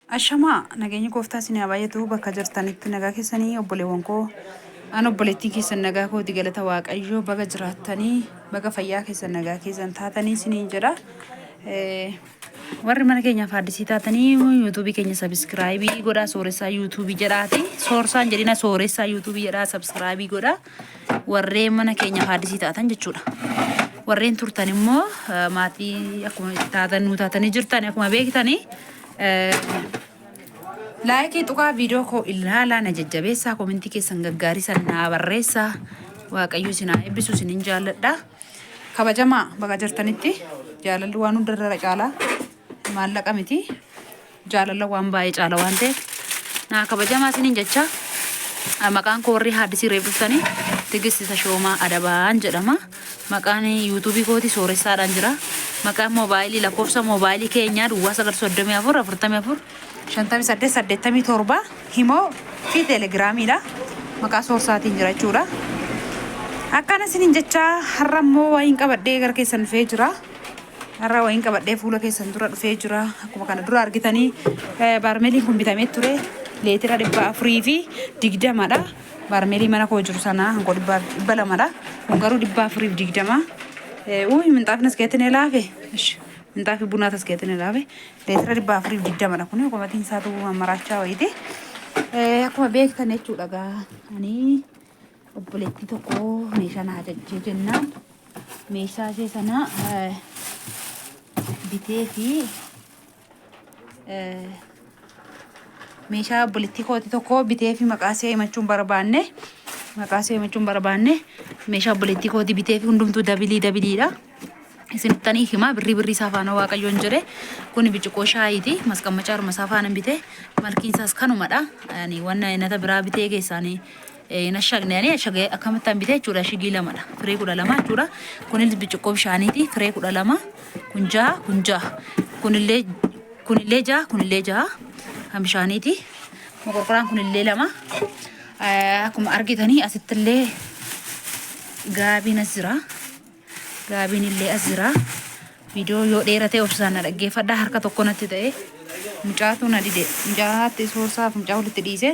Ashamaa nageenyi gooftaa isin haa baay'atu bakka jirtanitti nagaa keessanii obboleewwan koo an obboleettiin keessan nagaa kooti galata waaqayyoo baga jiraattanii baga fayyaa keessan nagaa keessan taatanii isiniin jedha. Warri mana keenyaaf haaddisii taatanii yuutuubii keenya sabiskiraayibii godhaa sooressaa yuutuubii jedhaati. Soorsaan jedhina sooressaa yuutuubii jedhaa sabiskiraayibii godhaa. Warreen mana keenyaaf haaddisii taatan jechuudha. Warreen turtan immoo maatii akkuma taatan nuu taatanii jirtan akkuma beektanii Laayikii tuqaa viidiyoo koo ilaalaa na jajjabeessaa komentii keessan gaggaarii san naa barreessaa waaqayyo isin haa eebbisu isinin jaalladha. Kabajamaa bakka jirtanitti jaalalli waan hundarra caalaa maallaqa miti jaalala waan baay'ee caala waan ta'eef naa kabajamaa isinin jecha maqaan koo warri haaddisii reef dhuftanii Tigist Tashoomaa Adabaan jedhama. Maqaan yuutuubii kooti sooressaadhaan jira. Maqaan moobaayilii lakkoofsa moobaayilii keenyaa duwwaa 9 34 44 58 87 himoo fi teelegiraamiidha. Maqaa soorsaatiin jira jechuudha. Akkana isiniin jechaa har'a immoo wayiin qabadhee gara keessan dhufee jira. Har'a wayiin qabadhee fuula keessan dura dhufee jira. Akkuma kana dura argitanii baarmeeliin kun bitamee ture leetira 420dha. Baarmeelii mana koo jiru sana hankoo 200dha. Kun garuu 420. Uuyi minxaafni as keessatti ni laafe. Minxaafi bunaa as keessatti ni laafe. Leetira 420dha kun komatiin isaatu mammaraachaa wayiiti. Akkuma beektan jechuudha gaa ani obboleettii tokko meeshaa na ajajjee jennaan meeshaa ishee sana bitee fi meeshaa obboleettii kooti tokko bitee fi maqaa ishee himachuu hin barbaanne maqaa ishee himachuu hin barbaanne meeshaa obboleettii kooti bitee fi hundumtuu dabilii dabiliidha. Isinittanii himaa birrii birrii isaa faana waaqayyoon jedhe kuni biciqoo shaayiiti masqammacaa harma isaa faana bite malkiin isaas kanumadha. Ani wanna nata biraa bitee keessaanii hin ashagne ani ashagee akkamittan bitee jechuudha shigii lamadha firee 12 jechuudha kunis biciqqoo bishaaniiti firee 12 kun jaha kun jaha kunillee kunillee jaha kunillee jaha kan bishaaniiti moqorqoraan kunillee lama akkuma argitanii asittillee gaabiin as jira. Gaabiin illee as jira. Viidiyoo yoo dheerate obsaan na dhaggeeffadha. Harka tokko natti ta'e. Mucaatu na dide. Mucaatti soorsaaf mucaa walitti dhiise.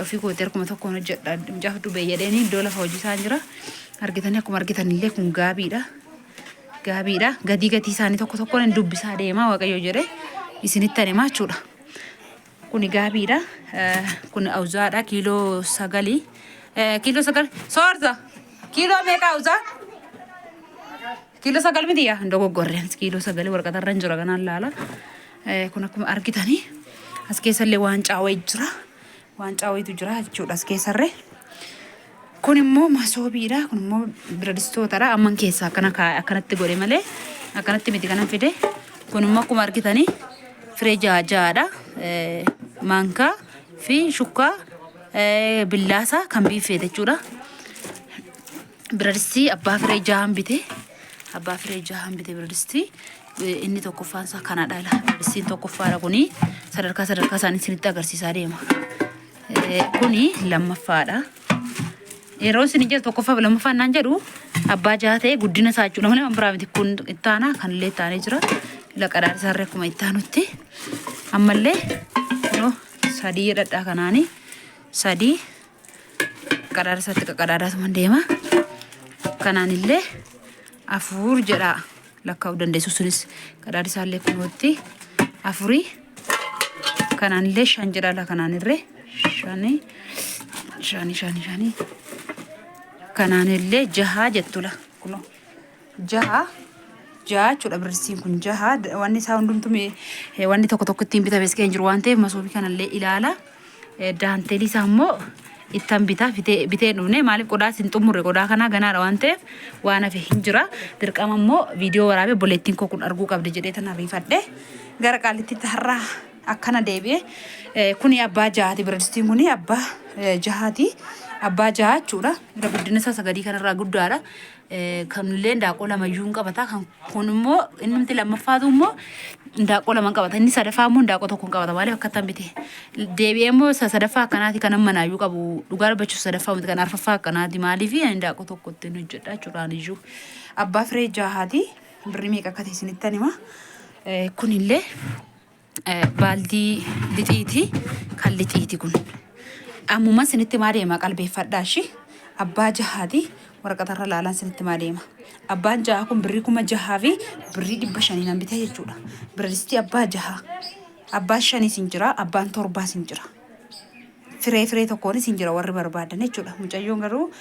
Ofii kootii harkuma tokkoon hojjedha. Mucaa dubee jedheeni iddoo lafa hojii isaan jira. Argitanii akkuma argitan illee kun gaabiidha. Gaabiidha. Gatii gatii isaanii tokko tokkoon hin dubbisaa deema Waaqayyo jedhe isinitti himaa jechuudha. Kuni gaabiidha. Kun awuzaadha kiiloo sagali. Kiiloo 9 soorza. Kiiloo meeqa awuzaa? Kiiloo 9 miti yaa hin dogoggorre. Kiiloo 9 waraqatarra hin jira kanaan laala. Kun akkuma argitanii as keessallee waan caawee jira. Waan caaweetu jira jechuudha as keessarree. Kun immoo masoobiidha. Kun immoo biradistootadha. Amman keessaa akkana kaa'e akkanatti godhe malee akkanatti miti kanan fide. Kun immoo akkuma argitanii firee jaha jahadha. Maankaa fi shukkaa billaasaa kan biiffeete jechuudha. Biradistii abbaa firee jahan bite. Abbaa firee jahan bite biradistii. Inni tokkoffaan isaa kanadha. Biradistiin tokkoffaadha kuni sadarkaa sadarkaa isaanii isinitti agarsiisaa deema. Kuni lammaffaadha. Yeroo isin jedhu tokkoffaa fi lammaffaan naan jedhu abbaa jaha ta'e guddina isaa jechuudha malee waan biraa miti kun ittaanaa kanillee ittaanee jira. Ila qadaada isaarree akkuma ittaanutti ammallee kunoo sadii jedhadhaa kanaani sadii qadaada isaatti qaqadaadaatuma deema. Kanaanillee afur jedhaa lakkaa'uu dandeessu sunis qadaadi isaallee kunootti afurii kanaanillee shan jedhaa la kanaanillee shanii shanii shanii shanii kanaanillee jahaa jettula kunoo jaha jaha jechuudha birrisiin kun jaha wanni isaa hundumtu wanni tokko tokko ittiin bitames kan jiru waan ta'eef masoobii kanallee ilaala. Daanteelii isaa immoo ittan bitaa bitee bitee hin dhufne maaliif qodaa isin xumurre qodaa kanaa ganaadha waan ta'eef waan hafe hin jira dirqama immoo viidiyoo waraabee obboleettiin koo kun arguu qabdi jedhee tan ariifadhe gara qaallittitti har'aa akkana deebi'e kuni abbaa jahaati biradistiin kuni abbaa jahaati abbaa jaha jechuudha irra guddina isaa sagadii kanarraa guddaadha Kanillee indaaqoo lama iyyuu hin qabata. Kan kun immoo innumti lammaffaatu immoo indaaqoo lama hin qabata. Inni sadaffaa immoo indaaqoo tokko hin qabata. Maaliif akka tan bite? Deebi'ee immoo isa sadaffaa akkanaati kan amma naayyuu qabu. Dhugaa dubbachuuf sadaffaa miti kan arfaffaa akkanaati. Maaliif ani indaaqoo tokko ittiin hojjedha jechuudhaan iyyuu. Abbaa firee jahaati. Birrii meeqa akka ta'e isinittan hima. Kunillee. Baaldii lixiiti kan lixiiti kun. Ammuma isinitti maa deema qalbeeffadhaa ishii. Abbaa jahaati waraqatarra laalaan isinitti maa deema. Abbaan jahaa kun birrii 6000 fi birrii 500 nan bitee jechuudha. Biradistii abbaa jahaa. Abbaan shaniis hin jira, abbaan torbaas hin jira. Firee firee tokkoonis hin jira warri barbaadan jechuudha. Mucayyoon garuu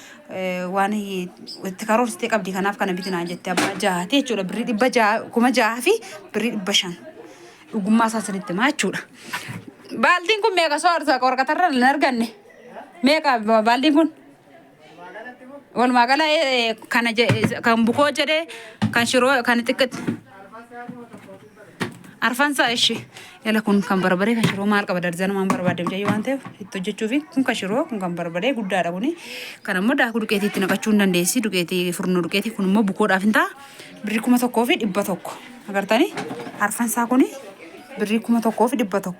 waan itti karoorsitee qabdi kanaaf kana biti naan jette abbaa jahaati jechuudha. Birrii 600 6000 fi birrii 500. Dhugummaa isaa sirriitti himaa jechuudha. Baaldiin kun meeqa soo arsaa waraqatarra hin arganne? Meeqa baaldiin kun? Walumaa gala kana kan bukoo jedhee kan shiroo kan xiqqatti. Arfansaa ishi. Yala kun kan barbaree kan shiroo maal qaba darzanumaan barbaade mucayyoo waan ta'eef itti hojjechuufi kun kan shiroo kun kan barbaree guddaadha kuni. Kan ammoo daakuu duqeetii itti naqachuu hin dandeessi duqeetii furnoo duqeetii kun immoo bukoodhaaf hin ta'a. Birrii 1100 agartanii arfansaa kuni birrii 1100.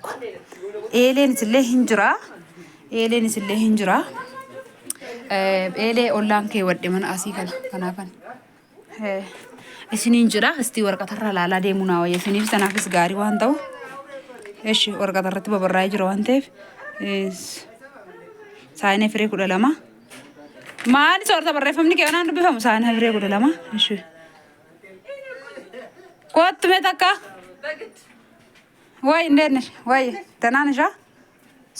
Eeleenis illee hin jira. Eeleenis illee hin jira. Eelee ollaan kee wadhe mana asii kana kanaafan. Isiniin jira istii waraqatarra ilaalaa deemuu naa wayya isiniif sanaafis gaarii waan ta'u. Eshi waraqatarratti babarraa'ee jira waan ta'eef. Saayinee firee 12. Maali soorta barreeffamni kee onaan dubbifamu saayinee firee 12. Eshi. Kottu mee takka. Wayi እንዴት ነሽ? ወይ ደህና ነሽ?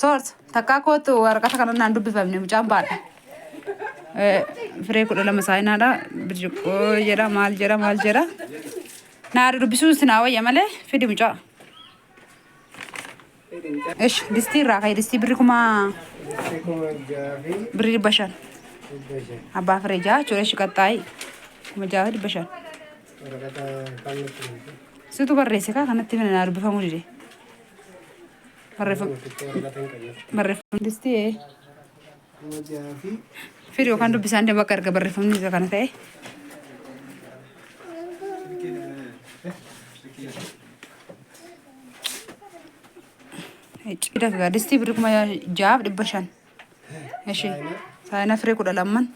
Soorta takkaa kootu waraqata kana naan dubbifamne mucaan baadha. Firee 12 saayinaadha. Birciqqoo jedha maal jedha maal jedha. Naa dubbisuu sinaa wayya malee fidi mucaa. Ish distii irraa ka'e distii birri kuma 6500 birrii 500. 500. Abbaa firee jaha jechuudha ishi qaxxaayi. 6500. Waraqata kan nutti himte. Situ barreesse kaa kanatti mina naa dubbifamuu dide. Barreeffama barreeffamni distii ee. 6000 fi Firi yookaan dubbisaan deemu akka erga barreeffamni isa kana ta'e. Cidha figaa distii birri 6500. Ishi saayina firee 12.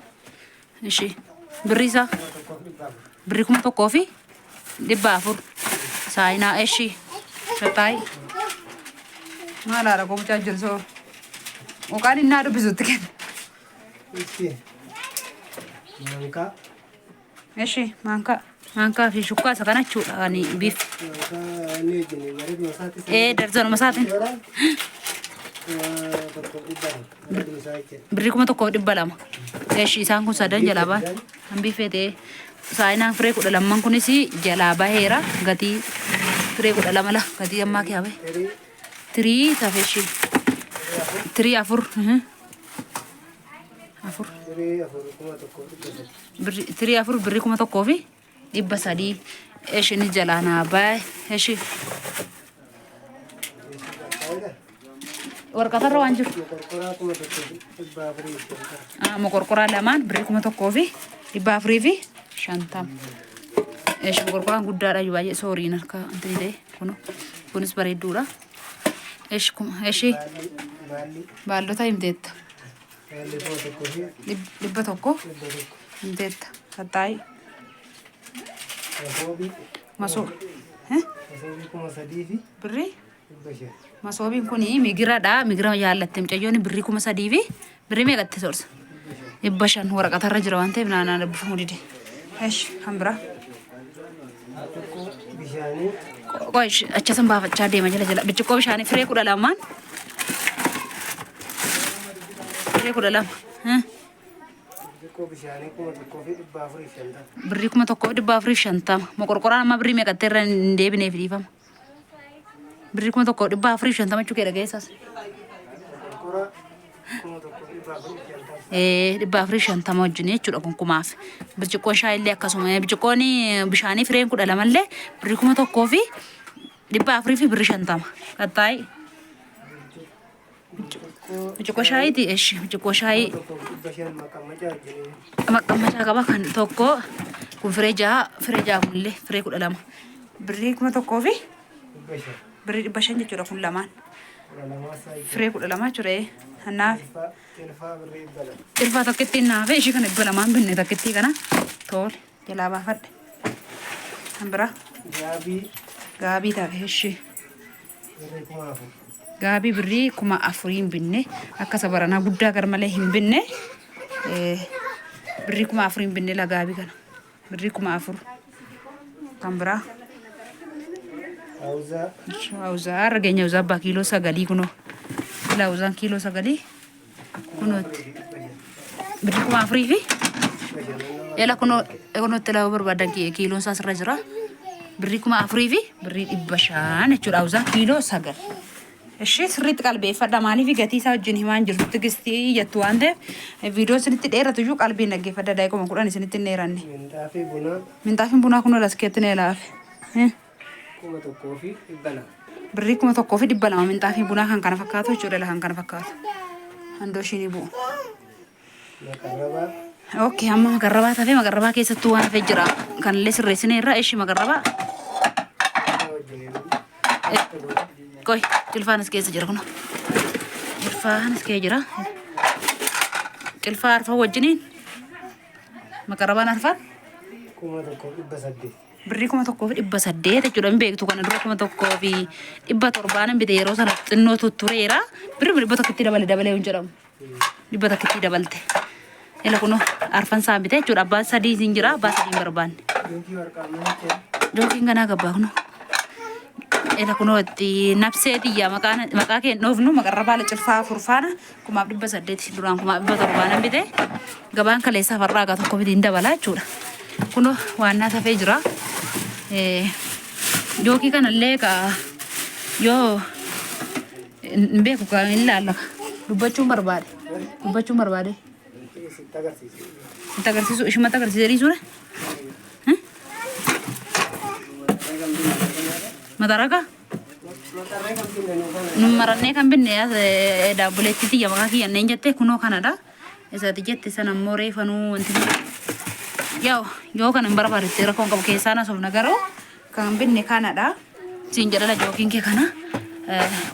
Ishi birrii isaa birrii 1400. Saayinaa ishi shaxaayi. Maal haadha koo mucaa jiru soo. Yookaan innaa dubbisutti kenna. Ishi maankaa. Eshi maankaa maankaa fi shukkaa isa kana jechuudha kan biif. Maankaa inni wajjin bareeduma isaatti. Ee darzanuma isaatiin. 1200 bareeduma isaa jechuudha. Birrii 1200. Eshi isaan kun sadan jalaa bahan. Kan biifee ta'e saayinaan firee 12 kunis jalaa baheera gatii firee 12 la gatii ammaa kee hafe. Tirii. Tirii tafeshi. Tirii afur. Afur. Tirii afur 1300. Birri tirii afur birrii 1300. Eshi ni jalaa naa bahe. Eshi warqatarra waan jiru. Moqorqoraa 1450. Moqorqoraa lamaan birrii 1450. Eshi moqorqoraan guddaadha iyyuu baay'ee sooriin harka wanti ta'e kun kunis bareedduudha. Eshi kuma eshi Baalli. Baallota himteetta. Baalli 1100. 100 100. Himteetta. Qaxxaayi. Masoobii. Masoo. Masoobii 3000 fi Birrii 500. Masoobiin kun migiradha. Migira jaallatte mucayyoon birrii 3000 fi birrii meeqatti soorsa? 500 waraqatarra jira waan ta'eef naannaa dubbifamuu dide. Eshi kan biraa. Xiqqoo bishaanii. Qoy acha san baafachaa deema jala jala. Birciqqoo bishaanii firee 12n. Firee 12. Xiqqoo bishaanii 1450. Birrii 1450. Moqorqoraan amma birrii meeqatti irra hin deebineef dhiifama. Birrii 1450 jechuu kee dhageessas. Qorqoraa 1450. 450 wajjin jechuudha kun kumaaf. Birciqqoon shaayii illee akkasuma. Birciqqoon bishaanii fireen 12 illee birrii 1400 fi birrii 50. Qaxxaayi. Birciqqoo shaayiiti eshi birciqqoo shaayii. 1500 maqammacaa wajjin. Maqqammachaa qaba kan tokko kun firee jaha firee jaha kunillee firee 12. Birrii 1000 fi 500. Birrii 500 jechuudha kun lamaan. 12 isaa Firee 12 jechuudha. Kanaaf. Cilfaa birrii 200. Cilfaa tokkittiin naafe ishii kana 200n binne takkittii kana tole jalaa baafadhe. Kan biraa. Gaabii. Gaabii taate ishii. Birrii 4000. Gaabii birrii 4000n binne akka isa baranaa guddaa gar malee hin binne. Birrii 4000n binne la gaabii kana. Birrii 4000 kan biraa. Hawuzaa. Hawuzaa har'a geenya hawuzaa abbaa kiiloo 9 kunoo. Ilaa hawuzaan kiiloo 9 kunootti. Birrii 4000 fi ela kunoo kunootti ilaa yoo barbaadan kiiloon isaa asirra jira. Birrii 4000 fi birrii 500 jechuudha hawuzaa kiiloo 9. Ishee sirriitti qalbeeffadha maaliif gatii isaa wajjin himaan jirtu tigistii jettu waan ta'eef viidiyoo isinitti dheeratu iyyuu qalbiin dhaggeeffadha daqiiquma 10 isinitti hin dheeranne. Minxaafii bunaa. Minxaafiin bunaa kunoo laskeetti na ilaafe. 1200. Birrii 1200 minxaafii bunaa kan kana fakkaatu jechuudha kan kana fakkaatu. Handoo ishiin bu'u. Maqarrabaa. Okay, amma maqarrabaa tafee maqarrabaa keessattuu waan hafee jira. Kanallee sirreessineerra ishi maqarrabaa. Qoy, cilfaan as keessa jira kunoo. Cilfaan as keessa jira. Cilfaa arfan wajjiniin maqarrabaan arfan 1800. Birrii 1800 jechuudha hin beektu kana dura 1700n bite yeroo sana xinnoo tuttureera. Birrii 100tti dabale dabalee hin jedhamu. 100tti dabalte. Ila kunoo arfan isaa bite jechuudha. Abbaan sadii hin jira abbaa sadii hin barbaanne. Jookii warqaammaa jechuudha. Jookiin ganaa gabbaa kunoo. Ila kunoo itti nabsee tiyya maqaa kee hin dhoofnu maqarrabaa la cilfaa afur faana 1800 duraan 1700n bite. Gabaan kaleessaa farraa gaa tokko miti hin dabala jechuudha. Kunoo waannaa tafee jira. Jookii kanallee kaa yoo hin beeku kaa hin laalla dubbachuun barbaade. Dubbachuun barbaade. Sitti agarsiisa. Sitti agarsiisu ishumatti agarsiisee dhiisuudha. Mataraga? Nu marannee kan binne daabboleetti tiyya maqaa kiyya neen jette kunoo kanadha. Isaati jette sana immoo reefanuu wanti yaa'u yoo kana hin barbaadetti rakkoon qabu keessaan haasofna garuu kan binne kanadha. Siin jedhala jookiin kee kana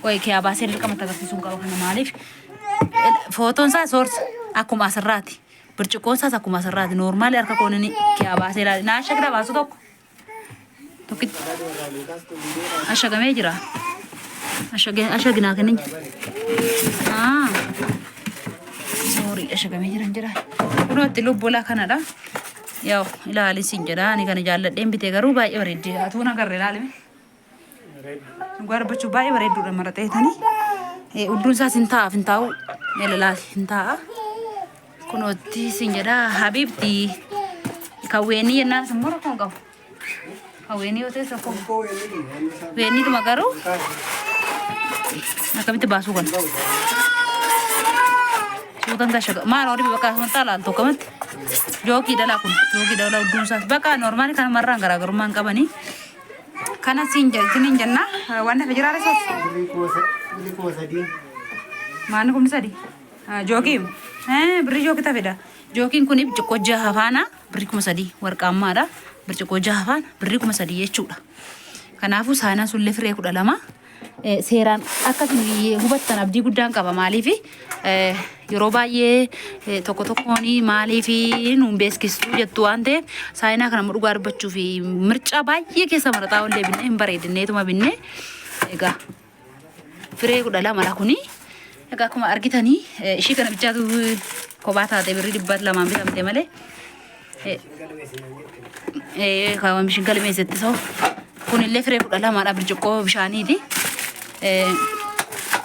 qoy kee baasee dirqamatti agarsiisuun qaba kana maaliif footoon isaa soorsa akkuma asirraati. Birciqqoon isaas akkuma asirraati noormaali harka koon inni kee baasee ilaali. Naa shagda baasu tokko. Tokkitti ashagamee jira. Ashaginaa kennin jira. Ah. Sorry, ashagamee jira hin jira. Kunoo itti lubbolaa kanadha. Yaa'u ilaali siin jedha. Ani kana jaalladheen bitee garuu baay'ee bareeddi. Atuu nagarre ilaalime. Dhugaa dubbachuu baay'ee bareedduudha maraxeetanii. Udduun isaas hin taa'aaf hin taa'u. Ilaali hin taa'a. Kunootti siin jedha habiibti. Kan weenii jennaan immoo rakkoo hin qabu. Kan weenii yoo ta'es rakkoo hin qabu. Weennidhuma garuu akkamitti baasuu kana? Suutan tashaga. Maal horii bakka asumatti alaaltu akkamitti? Jookii dhalaa kun jookii dhalaa udduun isaas bakka normaali kanumarraan garaagarummaa hin qabanii. Kana siin isiniin jenna waan hafe jiraare sos. Birrii 3000. Maanni 3000. Jookii birrii jookii tafedha. Jookiin kun birciqqoo jaha faana birrii 3000 warqaammaadha. Birciqqoo jaha faana birrii 3000 jechuudha. Kanaafuu saanaan sullee firee 12 seeraan akka isin hubattan abdii guddaan qaba maaliif yeroo baay'ee tokko tokkoon maaliif nuun beeskistuu jettu waan ta'eef saayinaa kana dhugaa dubbachuu fi mircaa baay'ee keessa maraxaa ollee binne hin bareedinneetuma binne egaa firee 12 dha kuni egaa akkuma argitanii ishii kana bichaatu kophaa taate birrii 200n bitamte malee kaawwan bishin galmeessetti soo kunillee firee 12dha birciqqoo bishaaniiti.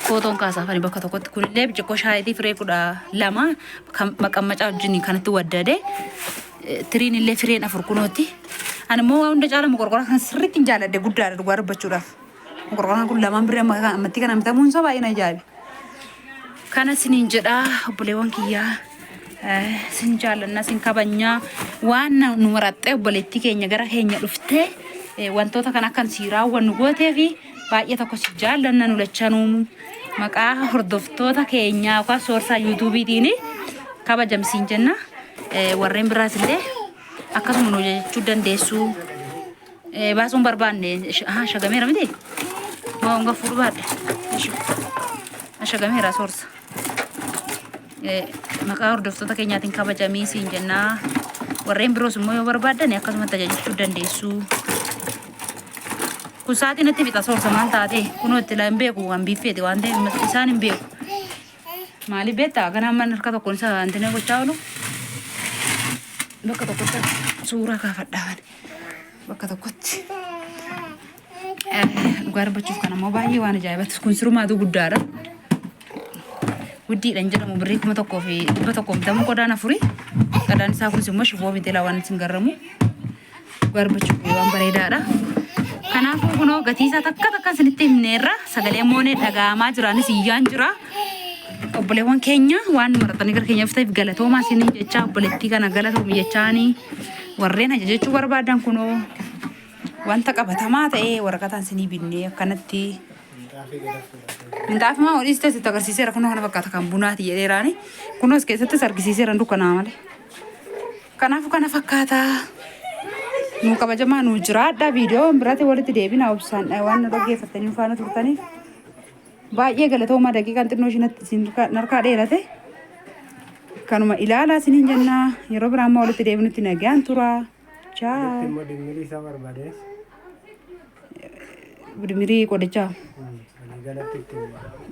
Footoon kaasaafani bakka tokkotti kunillee birciqqoo shaayitii firee 12 kan maqammacaa wajjin kanatti waddade. Tiriin illee fireen afur kunooti. Ani immoo waan hunda caala moqorqoraa kan sirriitti hin jaalladhe guddaadha dhugaa dubbachuudhaaf. Moqorqoraan kun lamaan birrii ammatti kana bitamuun isaa baay'ee na ajaa'ibe. Kana sinin jedhaa obboleewwan kiyyaa sin jaallanna sin kabajnaa waan nu maraxxee obboleettii keenya gara keenya dhuftee wantoota kan akkan sii raawwannu gootee fi baay'ee tokko si jaallanna nu lachanuu maqaa hordoftoota keenyaa yookaan soorsaa yuutuubiitiin kabajamsiin jenna warreen biraas illee akkasuma nu jechuu dandeessu baasuun barbaanne shagameera miti maa honga fuudhu baadhe shagameera soorsa. Maqaa hordoftoota keenyaatiin kabajamii siin jennaa. Warreen biroos immoo yoo barbaaddan akkasumatti ajajachuu dandeessu. Kun sa'aatii natti fixa soorsa maal taate kunoo itti hin beeku waan biiffeeti waan ta'eef isaan hin beeku. Maaliif beektaa ganaa amma harka tokkoon isa antinee gochaa oolu bakka tokkotti suuraa kaafadhaa bakka tokkotti. Dhugaa dubbachuuf kan ammoo baay'ee waan ajaa'ibatti kun sirumaatu guddaadha. Guddiidhaan jedhamu birrii 1100 bitamu qodaan afurii. Qodaan isaa kunis immoo shiboo miti waan isin garramu. Dhugaa dubbachuuf waan bareedaadha. Kanaafuu kunoo gatii isaa takka takka isinitti himneerra sagalee moonee dhaga'amaa jiraanis iyyaan jira. Obboleewwan keenya waan nu maratanii gara keenya dhuftaniif galatoomaa isiniin jechaa obboleettii kana galatoomi jechaanii warreen ajajachuu barbaadan kunoo wanta qabatamaa ta'e waraqataan isinii binnee akkanatti Minxaafii gadafuudha. Minxaafii maa hodhiis ta'e sitti agarsiiseera kunoo kana fakkaata kan bunaati jedheeraani. Kunoo as keessattis argisiiseera dukkanaa malee. Kanaafuu kana fakkaata. Nuu kabajamaa nuu jiraadha. Viidiyoo biraatti walitti deebina obsaan waan nu dhaggeeffattanii nu faana turtaniif. Baay'ee galatoomaa daqiiqaan xinnoo isheen isin harkaa dheerate. Kanuma ilaalaa isiniin jennaa yeroo biraa immoo walitti deebinutti nagaan tura. Chaa. Asitti immoo dimmirii isaa barbaadees. Dimirii qodichaa. Walii galatti ittiin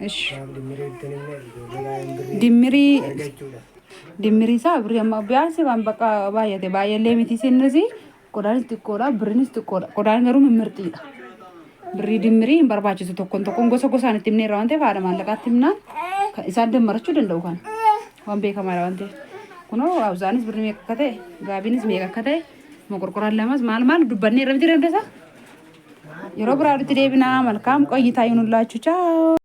Ish. waan dimmirii ittiin himne ijoollee baay'een birrii Dimmirii argachuudha. Dimmirii isaa birrii amma biyaansi waan bakka baay'ate baay'ellee miti sinnis qodaanis xiqqoodha birriinis xiqqoodha qodaan garuu mimmirxiidha. Birrii dimmirii hin barbaachisu tokkoon tokkoon gosa gosaan itti himneerra waan ta'eef haadha maallaqaatti himnaan kan isaan dammarachuu danda'u kana waan beekamaadha waan ta'eef. Kunoo hawzaanis birrii meeqa akka ta'e gaabiinis meeqa akka ta'e moqorqoraan lamas maal maal dubbannee irra miti dandeessa. Yeroo biraa walitti deebinaa malkaam qoyyitaa yunullaachuu chaa.